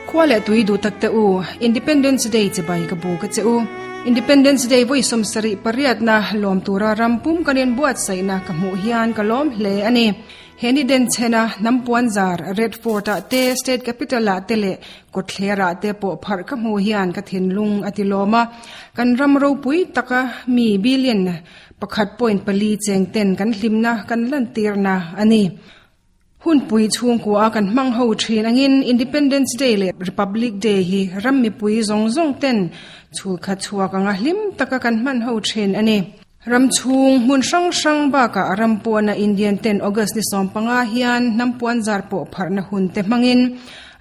Khua leh tui duh tak te u, Independence Day chibai ka bu ka che u. Independence Day vawi 78 na lawm tura ram pum kan inbuatsaihna ka hmuh hian ka lawm hle a ni. He ni den chhena hnam puan zar Red Fort ah te, State Capital ah te leh Kawtthler ah te pawh pharh ka hmuh hian ka thinlung a ti lawm a. Kan ram ropui taka mi billion 1.4 cheng ten kan hlimna kan lantirna a ni. Hunpui chhungkua a kan hmang ho thin angin Independence Day leh Republic Day hi ram mipui zawng zawng ten chhulkhat chhuak anga hlim taka kan hman ho thin a ni. Ram chhung hmun hrang hrang bakah ram pawna Indian ten August ni 15 hian hnam puan zar pawh pharhna hun te hmangin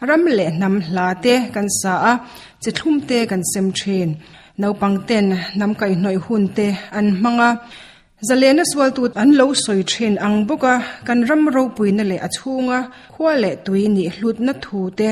ram leh hnam hla te kan sa a, chi thlum te kan sem thin. Naupang ten hnam kaihhnawih hun te an hmang a. Zalena sualtu an lo sawi thin ang bawk a, kan ram ropuina leh a chhunga khua leh tui nih hlutna thu te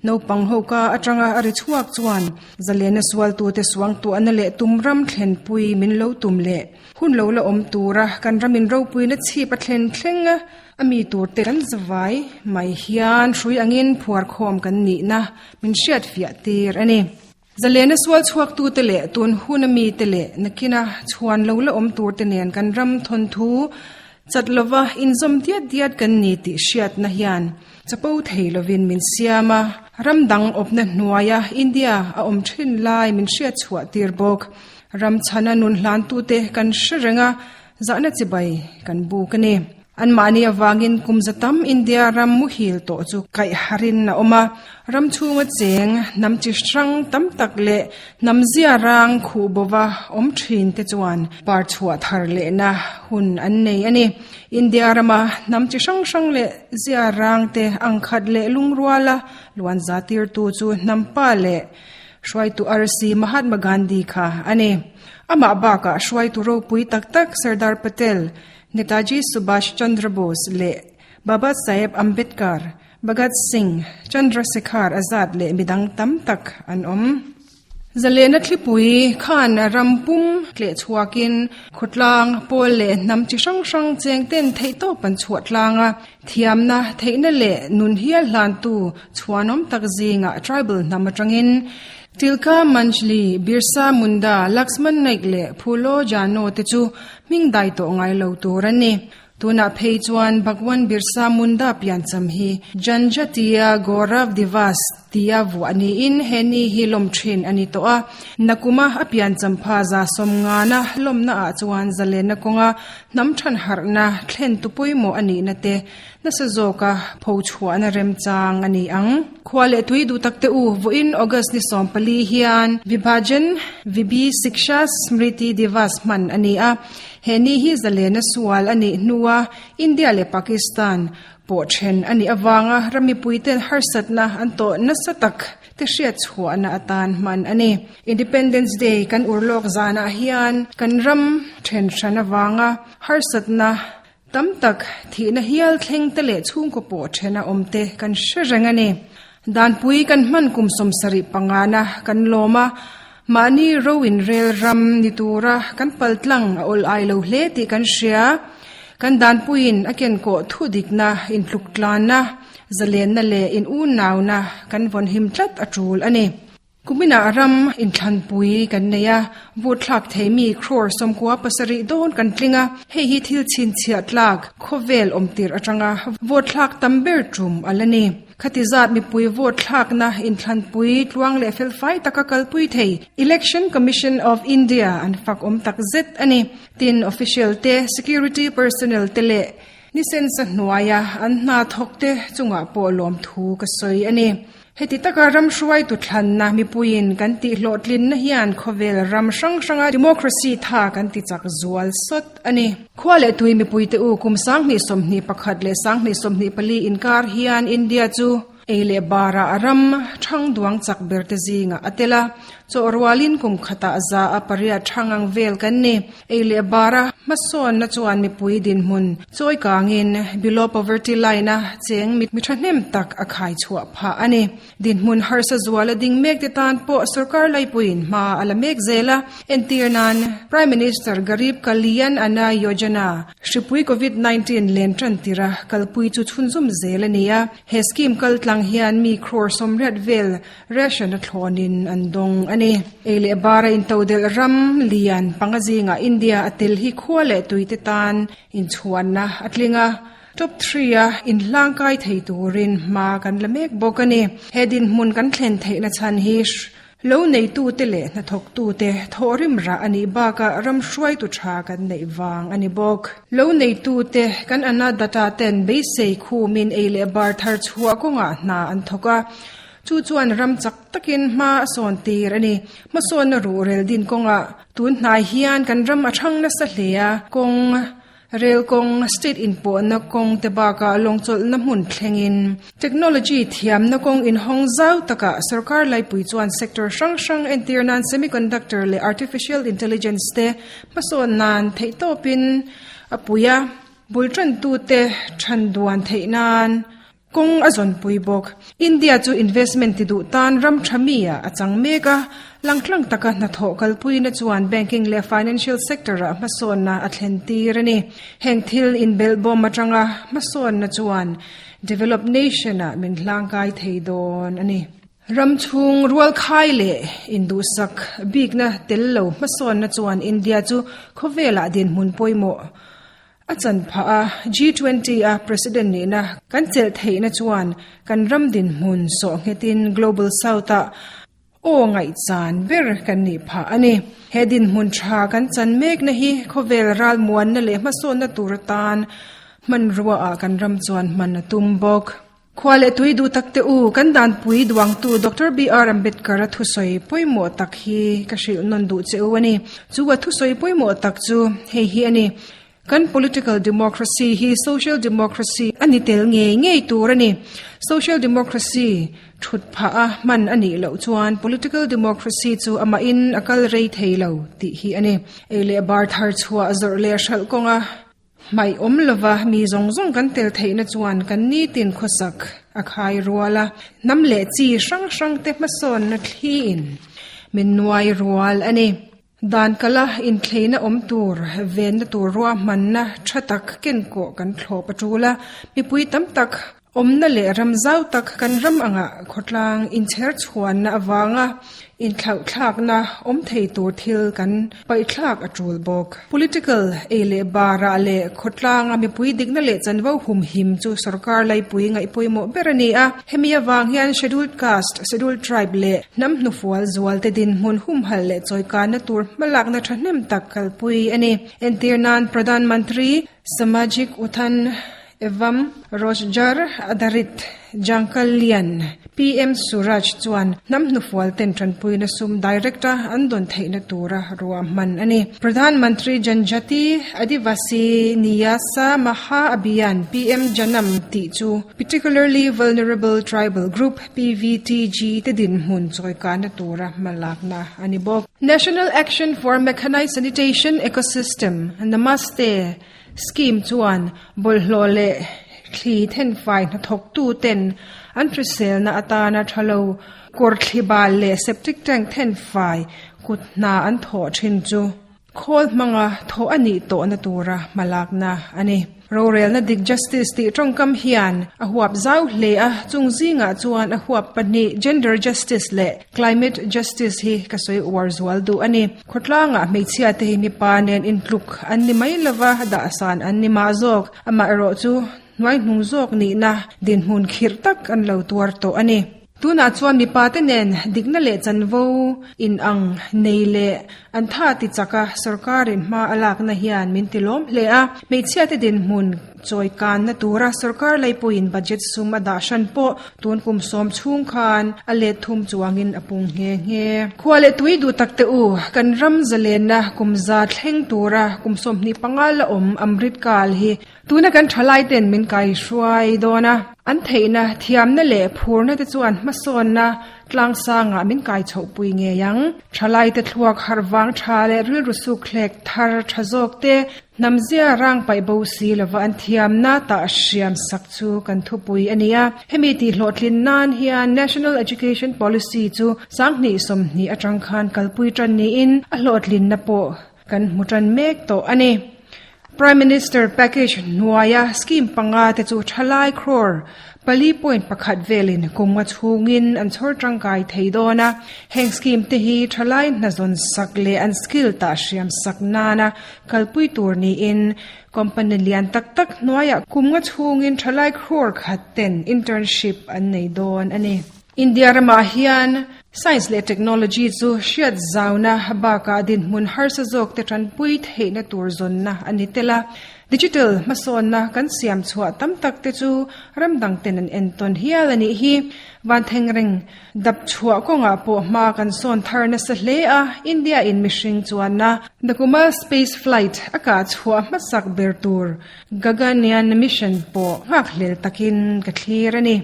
naupang ho ka atanga a ri chhuak chuan zalena sualtute suangtuahna leh tum ram thlenpui min lo tum leh hun lo la awm tura kan ramin ropuina chhip a thlen thleng a, a mi turte kan zavai mai hian hrui angin phuarkhawm kan nihna min hriatfiah tir a ni. Zalena sual chhuaktute leh tun huna mite leh nakina chhuan lo la awm turte nen kan ram thawnthu chat lova inzawm diat diat kan ni tih hriatna hian chapo thei lovin min siam a, ram dang awpna hnuaia India a awm thin lai min hriat chhuah tir bawk. Ram chhana nun hlantute kan hre reng a, zahna chibai kan buk a ni. Anmahni avangin kum za tam India ram muhil tawh chu kaih harin a awm a, ram chhunga cheng hnam chi hrang tam tak leh hnam zia rang khuh bova awm thin te chuan par chhuah thar lehna hun an nei a ni. India rama hnam chi hrang hrang leh zia rang te angkhat leh lungruala luan za tirtu chu hnam pa leh hruaitu arsi Mahatma Gandhi kha a ni. Amah bakah hruaitu ropui tak tak Sardar Patel, Netaji Subhash Chandra Bose leh Baba Saheb Ambedkar, Bhagat Singh, Chandrasekhar Azad leh midang tam tak an awm. Zalena thlipui khan ram pum tleh chhuakin khawtlang, pawl leh hnam chi hrang hrang cheng ten theihtawp an chhuah tlang a, thiamna, theihna leh nun hial hlantu chhuanawm tak zingah tribal hnam atangin Tilka Manjhi, Birsa Munda, Laxman Naik leh Phulo Jano te chu hming dai tawh ngai lo tur a ni. Tunah phei chuan Bhagwan Birsa Munda piancham hi Janjatiya Gaurav Divas tia vuah niin he ni hi lawm thin a ni tawh a. Nakuma a piancham pha 150 lawmna ah chuan zalenna kawnga hnam than harhna thlen tu pawimawh a nihna te nasa zawka pho chhuahna remchang a ni ang. Khua leh tui duh tak te u, vawiin August ni 14 hian Vibhajan Vibhi Shiksha Smriti Divas hman a ni a. He ni hi zalena sual a nih hnua India leh Pakistan pawh then a nih avanga ram mipuiten harsatna an tawh nasa tak te hriat chhuahna atan hman a ni. Independence Day kan urlawk zanah hian kan ram then hran avanga harsatna Tam tak thihna hial thleng te leh chhungkaw pawh thena awm te kan hre reng a ni. Danpui kan hman kum 75 na kan lawm a, mahni ro in rel ram ni tura kan pal tlang a awl ai lo hle tih kan hria. Kan danpuiin a kenkawh thu dikna, intluk tlanna, zalenna leh in unauna kan vawn him tlat a tul a ni. Kuminah ram inthlanpui kan nei a, vote thlak thei mi crore 97 dawn kan tling a, hei hi thil chhinchhiah tlak khawvel awm tirh atanga vote thlak tam ber tum a la ni. Khati zat mipui vote thlakna inthlanpui tluang leh felfai taka kalpui thei Election Commission of India an fak awm tak zet a ni. Tin, official te, security personnel te leh ni sensa hnuaia an hna thawk te chungah pawh lawmthu ka sawi a ni. Heti taka ram hruaitu thlanna mipuiin kan tih hlawhtlinna hian khawvel ram hrang hranga democracy tha kan ti chak zual sawt a ni. Khua leh tui mipuite u kum 2021 leh 2024 inkar hian India chu ei leh barah ram thang duang chak ber te zingah a tel a. Chaw rualin kum khatah 8% thang ang vel kan ni. Ei leh bara hmasawnna chuan mipui dinhmun chawi kangin below poverty line a cheng mi thahnem tak a khai chhuah phah a ni. Dinhmun harsa zuala ding mek te tan pawh sorkar laipuiin hma a la mek zel a. Entir nan Prime Minister Garib Kalyan Anna Yojana, Hripui Covid 19 len tan tira kalpui chu chhunzawm zel a ni a. He scheme kal tlang hian mi crore 80 vel Ration a thlawnin an dawng a ni. Ei leh bara intodelh ram lian panga zingah India a tel hi khua leh tuite tan inchhuanna a tling a, top three-a inhlangkai thei turin hma kan la mek bawk a ni. He dinhmun kan thlen theihna chhan hi lo neitute leh hnathawktute thawhrim rah a nih bakah ram hruaitu tha kan neih vang a ni bawk. Lo neitute kan Annadata ten beisei khumin ei leh bar thar chhuah kawngah hna an thawk a. Chu chuan ram chak takin hma a sawn tir a ni. Hmasawnna ruhrel din kawngah tun hnai hian kan ram a thang nasa hle a, kawng, rel kawng, state inpawhna kawng te bakah lawngchawlhna hmun thlengin technology thiamna kawng inhawng zau takah sorkar laipui chuan sector hrang hrang entir nan semiconductor leh artificial intelligence te hmasawn nan theihtawpin a pui a, bul tantute than duan theih nan Kawng a zawnpui bawk. India chu investment ti duh tan ram tha mi ah a chang mek a, langtlang taka hnathawh kalpuina chuan banking leh financial sector ah hmasawnna a thlen tir a ni. Heng thil inbelhbawm atanga hmasawnna chuan developed nation ah min hlangkai thei dawn a ni. Ram chhung rualkhai leh induhsak bikna tel lo hmasawnna chuan India chu khawvelah dinhmun pawimawh A chan phah a, G20 a President nihna kan chelh theihna chuan kan ram dinhmun sawh nghetin Global South ah aw ngaihchan ber kan nih phah a ni. He dinhmun tha kan chan mekna hi khawvel ralmuanna leh hmasawnna tur atan hmanrua ah kan ram chuan hman a tum bawk. Khua leh tui duh tak te u, kan danpui duangtu Doctor BR Ambedkar-a thusawi pawimawh tak hi ka hrilh nawn duh che u a ni. Chu a thusawi pawimawh tak chu hei hi a ni, Kan political democracy hi social democracy a ni tel ngei ngei tur a ni. Social democracy thut phah a hman a nih loh chuan political democracy chu amahin a kal rei thei lo tih hi a ni. Ei leh bar thar chhuah zawrh leh hralh kawnga Hmaih awm lova mi zawng zawng kan tel theihna chuan kan nitin khawsak a khai rual a, hnam leh chi hrang hrangte hmasawnna thliin min nuai rual a ni. Dan kala inthleina awm tur, venna tur ruahmanna tha tak kenkawh kan thlawp a tul a, mipui tam tak Awmna leh ram zau tak kan ram angah khawtlang inchher chhuanna avanga inthlauhthlakna awm thei tur thil kan paihthlak a tul bawk. Political ei leh barah leh khawtlanga mipui dikna leh chanvo humhim chu sorkar laipui ngaihpawimawh ber a ni a. Hemi avang hian Scheduled Caste, Scheduled Tribe leh hnam hnufual zualte dinhmun humhalh leh chawikanna tur hmalakna thahnem tak kalpui a ni. Entir nan Pradhan Mantri Samajik Uthan Evam Rojgar Adharit Jankalyan, PM Suraj chuan hnam hnufual ten tanpuina sum direct a an dawn theihna tura ruahman a ni. Pradhan Mantri Janjati Adivasi Niyasa Maha Abhiyan, PM Janam, tih chu Particularly Vulnerable Tribal Group, PVTG, te dinhmun chawikana tura hmalakna a ni bawk. National Action for Mechanized Sanitation Ecosystem, Namaste, Scheme chuan bawlhhlawh leh thli thenfai hnathawktu ten an hriselna atana tha lo kawr thli bal leh septic tank thenfai kut hna an thawh thin chu khawl hmanga thawh a nih tawhna tura hmalakna a ni. Rorelna dik Justice tih tawngkam hian a huap zau hle a, chung zingah chuan a huap pahnih Gender Justice leh Climate Justice hi ka sawi uar zual duh a ni. Khawtlangah hmeichhia te hi mipa nen intluk an ni mai lova, dahsan an ni mah zawk. Amaherawh chu hnuai hnung zawk nihna dinhmun khirh tak an lo tuar tawh a ni. Tunah chuan mipa te nen dikna leh chanvo inang nei leh an tha ti chaka sorkarin hma a lakna hian min ti lawm hle a. Hmeichhia te dinhmun Chawi kanna tura sorkar leipuiin budget sum a dah hran pawh tun kum sawm chhung khan a let thum chuangin a pung nghe nghe. Khua leh tui duh tak teh u, kan ram zalenna kum za thleng tura kum 25 la awm Amrit Kaal hi tuna kan thalai ten min kaihruai dawn a. An theihna, thiamna leh phurna te chuan hmasawnna tlangsangah min kai chhohpui ngei ang. Thalaite thluak harh vang tha leh rilru sukthlek thar tha zawk te hnamzia rang paih bo si lova an thiamna tah hriam sak chu kan thupui a ni a. Hemi tihhlawhtlin nan hian National Education Policy chu 2020 atang khan kalpui tan niin a hlawhtlinna pawh kan hmu tan mek tawh a ni. Prime Minister package hnuaia scheme panga te chu thalai crore 4.1 velin kum nga chhungin an chhawr tangkai thei dawn a. Heng scheme te hi thalai hnazawn sak leh an skill tah hriam sak nana kalpui tur niin company lian tak tak hnuaia kum nga chhungin thalai crore khat ten internship an nei dawn a ni. India ramah hian Science leh Technology chu hriat zauna bakah dinhmun harsa zawk te tanpui theihna tur zawnna a ni tel a. Digital hmasawnna kan siam chhuah tam tak te chu ram dang ten an entawn hial a nih hi. Vanthengreng dap chhuah kawngah pawh hma kan sawn thar nasa hle a, India in mihring chuanna Nakuma Space Flight a kah chhuah hmasak ber tur Gaganyaan Mission pawh nghakhlel takin ka thlir a ni.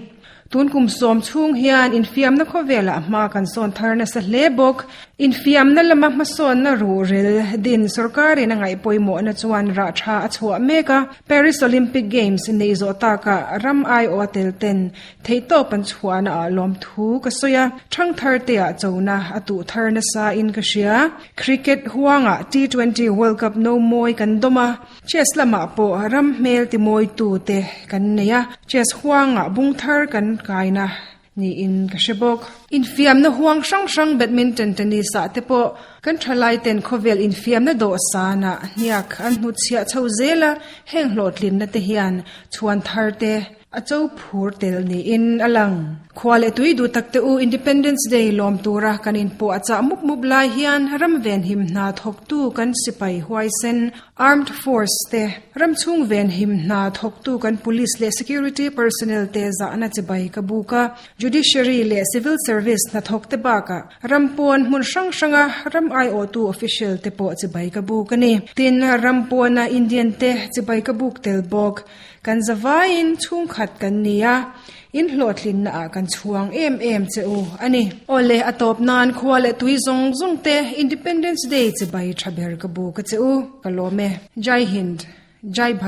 Tun kum sawm chhung hian infiamna khawvelah hma kan sawn thar nasa hle bawk. Infiamna lama hmasawnna ruhrel din sorkarin a ngaih pawimawhna chuan rah tha a chhuah mek a. Paris Olympic Games neih zawh takah ram aiawh a tel ten theihtawp an chhuahna ah lawmthu ka sawi a, thangthar te ah chona a tuh thar nasa in ka hria. Cricket huangah T20 World Cup no mawi kan dawm a. Chess lamah pawh ram hmel timawitu te kan nei a, chess huangah bung thar kan kaina niin ka hre bawk. Infiamna huang hrang hrang badminton, tennis ah te pawh kan thalai ten khawvel infiamna dawhsanah hniak an hnutchhiah chho zel a, heng hlawhtlinna te hian chhuan thar te A cho phur tel niin a lang. Khua leh tui duh tak te u Independence Day lawm tura kan inpawh a chah mup mup lai hian ram venhim hna thawktu kan sipai huaisen Armed Force te, ram chhung venhim hna thawktu kan Police leh Security Personnel te zahna chibai ka buk a, Judiciary leh Civil Service hnathawk te bakah ram pawn hmun hrang hranga ram aiawhtu official te pawh chibai ka buk a ni. Tin, ram pawna Indian te chibai ka buk tel bawk. Kan zavaiin chhungkhat kan ni a, in hlawhtlinna ah kan chhuang em em che u a ni. Awle, a tawp nan khua leh tui zawng zawng te Independence Day chibai tha ber ka bu ka che u, ka lawm e. Jai Hind. Jai Bharat.